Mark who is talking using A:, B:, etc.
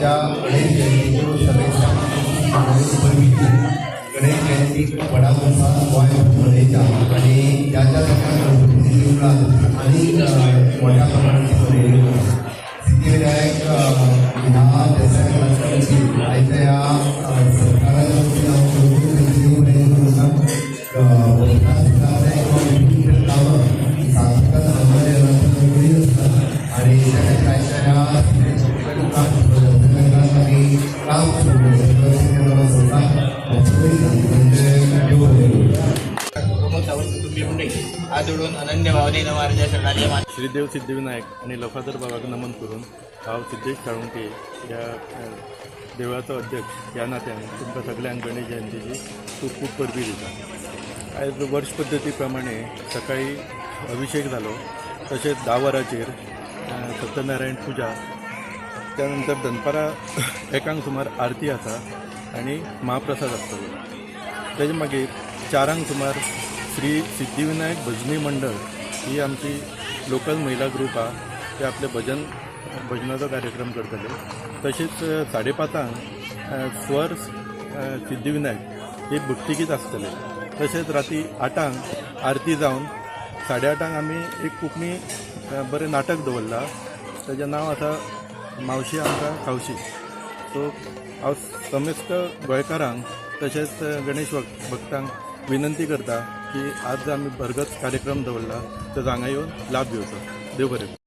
A: आयच्या गणेश जयंतीच्यो सभेच्या परबी. गणेश जयंती खूब व्हडा वर्सा गोंय मनयता आनी ज्या ज्या जाग्यार गणपतीची देवळां आनी मोठ्या प्रमाणात ती मनयली वता. सिद्धिविनायक ह्या देसाय घराच्या वतीन आयच्या ह्या सरकाराच्या वतीन हांव खरोखर तेंचे देव बरें करूं म्हणटा. किंवा विविध कामां सातत्यान हांगा करीत आसता आनी त्या खातीर आयच्या ह्या काम आमी काम सुरू सरकार म्हणजे देव बरें करूं.
B: प्रमोद सावंत कुटुंबीय मंडळी, हात जोडून अनन्य भावनेन महाराजा शरणाली.
C: श्रीदेव सिद्धिविनायक आनी लफादर बाबाक नमन करून हांव सिद्धेश साळुंके ह्या देवळाचो अध्यक्ष ह्या नात्यान तुमकां सगल्यांक गणेश जयंतीची खूब खूब परबी दिता. आयज वर्ष पद्दती प्रमाणे सकाळी अभिशेक जालो, तशेंच 10 वरांचेर सत्यनारायण पुजा, त्या नंतर दनपारां 1क सुमार आरती आसा आनी महाप्रसाद आसतलो. तेजे मागीर 4क सुमार श्री सिद्धिविनायक भजनी मंडळ ही आमची लोकल महिला ग्रूप आहा, ते आपले भजनाचो कार्यक्रम करतले. तशेंच 5:30 स्वर सिद्धिविनायक ही भक्तिगीत आसतले. तशेंच राती 8क आरती जावन 8:30 आमी एक कोंकणी बरें नाटक दवरलां. ताजें नांव आसा मावशी आमकां खावशी. सो हांव समेस्त गोंयकारांक तशेंच गणेश भक्तांक विनंती करता की आज आमी भरगच कार्यक्रम दवरला तो हांगा येवन लाभ घेवचो. देव बरें करूं.